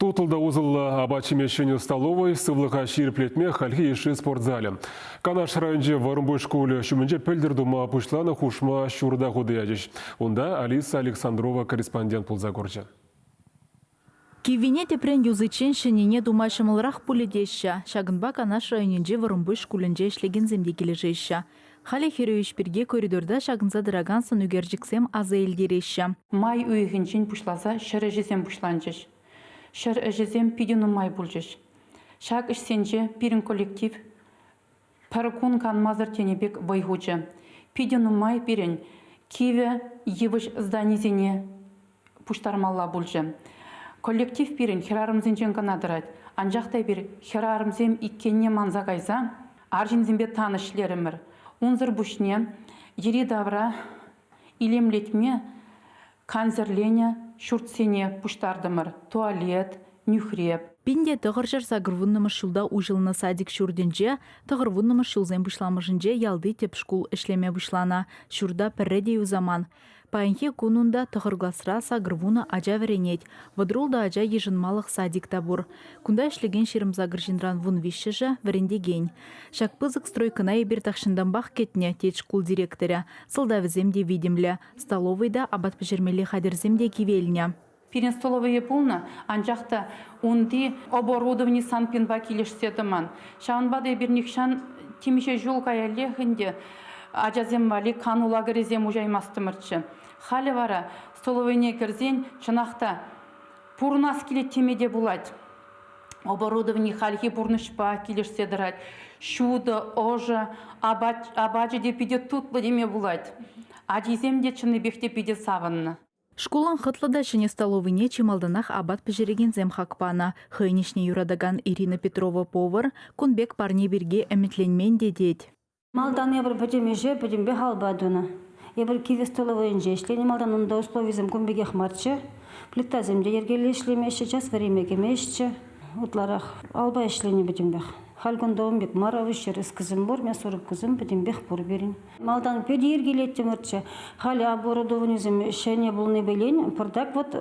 Тутлӑ та усӑллӑ апат-ҫимӗҫ ҫӗнӗ столовӑй сывлӑха ҫирӗплетме хальхи йышши спорт залӗ. Канаш районӗнчи Вӑрӑмпуҫ шкулӗ ҫумӗнче пӗлтӗр тума пуҫланӑ хушма ҫурта хута ячӗҫ. Унта Алиса Александрова корреспондент пулса курчӗ. Киввине тӗпрен юсиччен ҫӗннине тума ҫӑмӑлрах пулӗ теҫҫӗ. Ҫакӑнпа Канаш районӗнчи Вӑрӑмпуҫ шкулӗнче ӗҫлекенсем те килӗшеҫҫӗ. Халӗ хӗрӳ ӗҫ пирки коридорта ҫакӑнса тӑракан сӑнӳкерчӗксем аса илтереҫҫӗ. Май уйӑхӗнчен пуҫласа 100 ӗҫӗсем пуҫланчӗҫ. 100 ӗҫӗсем питӗ нумай пулчӗҫ. Ҫак ӗҫсенче пирӗн коллектив пӗр кун канмасӑр тенӗ пек вӑй хучӗ. Питӗ нумай пирӗн кивӗ йывӑҫ зданисене пуҫтармалла пулчӗ. Коллектив пирӗн хӗрарӑмсенчен кӑна тӑрать. Анчах та эпир хӗрарӑмсем иккенне манса кайса арҫынсемпе тан ӗҫлерӗмӗр. Унсӑр пуҫне йӗри-тавра илемлетме кансӗрленӗ ҫуртсене пуҫтартӑмӑр: туалет, нӳхреп. 1980-мӗш ҫулта уҫӑлнӑ садик ҫуртӗнче 90-мӗш ҫулсен пуҫламӑшӗнче ялти тӗп шкул ӗҫлеме пуҫланӑ. Ҫурта пӗрре те юсаман. Паянхи кун унта тӑхӑр класра 80 ача вӗренет. Вӑтӑрултӑ ача йышӑнмалӑх садик та пур. Кунта ӗҫлекен 28 ҫынран 13-шӗ вӗрентекен. Ҫак пысӑк стройкӑна эпир тахҫантанпах кӗтнӗ, тет шкул директорӗ. Сӑлтавӗсем те витӗмлӗ. Столовӑй та, апат пӗҫермелли хатӗрсем те кивелнӗ. Пирӗн столовӑйӗ пулнӑ, анчах та унти оборудовани Санпинпа килӗшсе тӑман. Ҫавӑнпа та эпир нихҫан темиҫе ҫул каяллех ӗнтӗ ачасем валли кану лагерӗсем уҫаймастӑмӑрччӗ. Халӗ вара столовӑйне кӗрсен чӑнах та пурӑнас килет теме те пулать. Оборудовани хальхи пурнӑҫпа килӗшсе тӑрать. Ҫутӑ, ӑшӑ, апачӗ те питӗ тутлӑ теме пулать. Ачисем те чӑннипех те питӗ савӑннӑ. Шкулӑн хӑтлӑ та ҫӗнӗ столовӑйне чи малтанах апат пӗҫерекенсем хак панӑ. Хӑйӗн ӗҫне юратакан Ирина Петрова повар кун пек парне пирки ӗмӗтленмен те тет. Малтан эпир пӗтӗм ӗҫе пӗтӗмпех алпа тунӑ. Эпир кивӗ столовӑйӗнче ӗҫленӗ малтан унта условисем кун пекех марччӗ. Плитасем те йӗркеллӗ ӗҫлемеҫҫӗ, час вӗреме кӗмеҫҫӗ. Ытларах алпа ӗҫленӗ пӗтӗмпех. Халь кунта ун пек мар, ӗҫ пур, мясорубкӑсем пӗтӗмпех пур пирӗн. Малтан питӗ ир килеттӗмӗрччӗ. Халӗ оборудованисем ҫӗнӗ пулнипелен пӑртак вот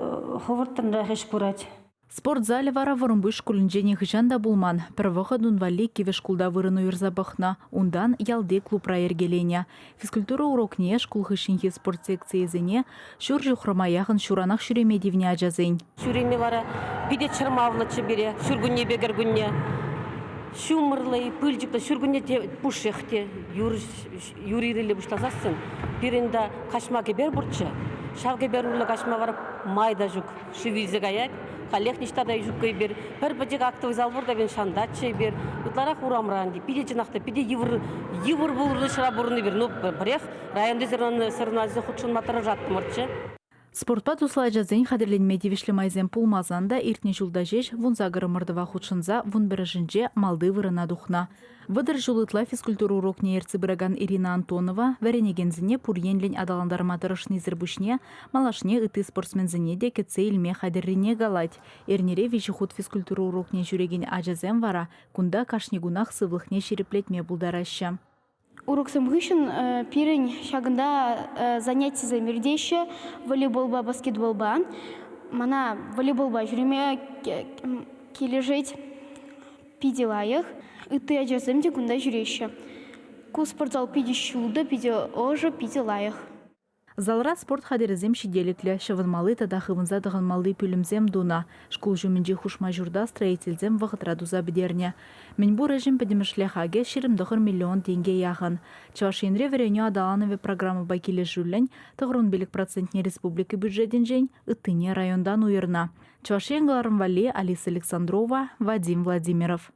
хӑвӑрттӑнрах ӗҫ пырать. Спорт залӗ вара Вӑрӑмпуҫ шкулӗнче нихӑҫан та пулман. Пӗр вӑхӑт ун валли кивӗ шкулта вырӑн уйӑрса пӑхнӑ. Унтан ялти клубра йӗркеленӗ. Физкультура урокне, шкул хыҫҫӑнхи спорт секцийӗсене ҫур ҫухрӑма яхӑн ҫуранах ҫӳреме тивнӗ ачасен. Ҫӳреме вара питӗ чӑрмавлӑччӗ пире ҫуркуннепе кӗркунне. Ҫумӑрлӑ-и, пылчӑклӑ ҫуркунне те пушшех те юр юр ирӗле пуҫласассӑн пирӗн та каҫма кӗпер пурччӗ. Ҫав кӗпер урлӑ каҫма вара май та ҫук. Шыв илсе каять. Халех ниҫта та ҫуккӑ эпир. Пӗр пӗчӗк актовый зал пур та пирӗн шантатчӗ эпир. Ытларах урамран питӗ чӑнах та питӗ йывӑр йывӑр пурнӑҫра пурӑннӑ эпир. Ну, пӗрех районти соревнованисене хутшӑнма тӑрӑшаттӑмӑрччӗ. Спортпа туслӑ ачасен хатӗрленме тивӗҫлӗ майсем пулмасан та иртнӗ ҫулта ҫеҫ 18 ӑмӑртӑва хутшӑнса 11-шӗнче малти вырӑна тухнӑ. 30 ҫул ытла физкультура урокне ертсе пыракан Ирина Антонова вӗренекенсене пур енлӗн аталантарма тӑрӑшнисӗр пуҫне малашне ытти спортсменсене те кӗтсе илме хатӗррине калать. Эрнере виҫӗ хут физкультура урокне ҫӳрекен ачасем вара кунта кашни кунах сывлӑхне ҫирӗплетме пултараҫҫӗ. Уроксем хыҫҫӑн пирӗн ҫакӑнта занятисем иртеҫҫӗ волейболпа, баскетболпа. Мана волейболпа ҫӳреме килӗшет, питӗ лайӑх. Ытти ачасем те кунта ҫӳреҫҫӗ. Ку спортзал питӗ ҫутӑ, питӗ ӑшӑ, питӗ лайӑх. Залра спорт хатӗрӗсем ҫителӗклӗ, ҫӑвӑнмалли тата хывӑнса тӑхӑнмалли пӳлӗмсем тунӑ. Шкул ҫумӗнчи хушма ҫурта строительсем вӑхӑтра туса пӗтернӗ. Мӗнпур ӗҫӗн пӗтӗмӗшле хакӗ 29 миллион тенке яхӑн. Чӑваш Енре вӗренӳ аталанӑвӗ программӑпа килӗшӳллӗн 95 процентне республика бюджетӗнчен, ыттине районтан уйӑрнӑ. Чӑваш Ен кӑларӑм валли Алиса Александрова, Вадим Владимиров.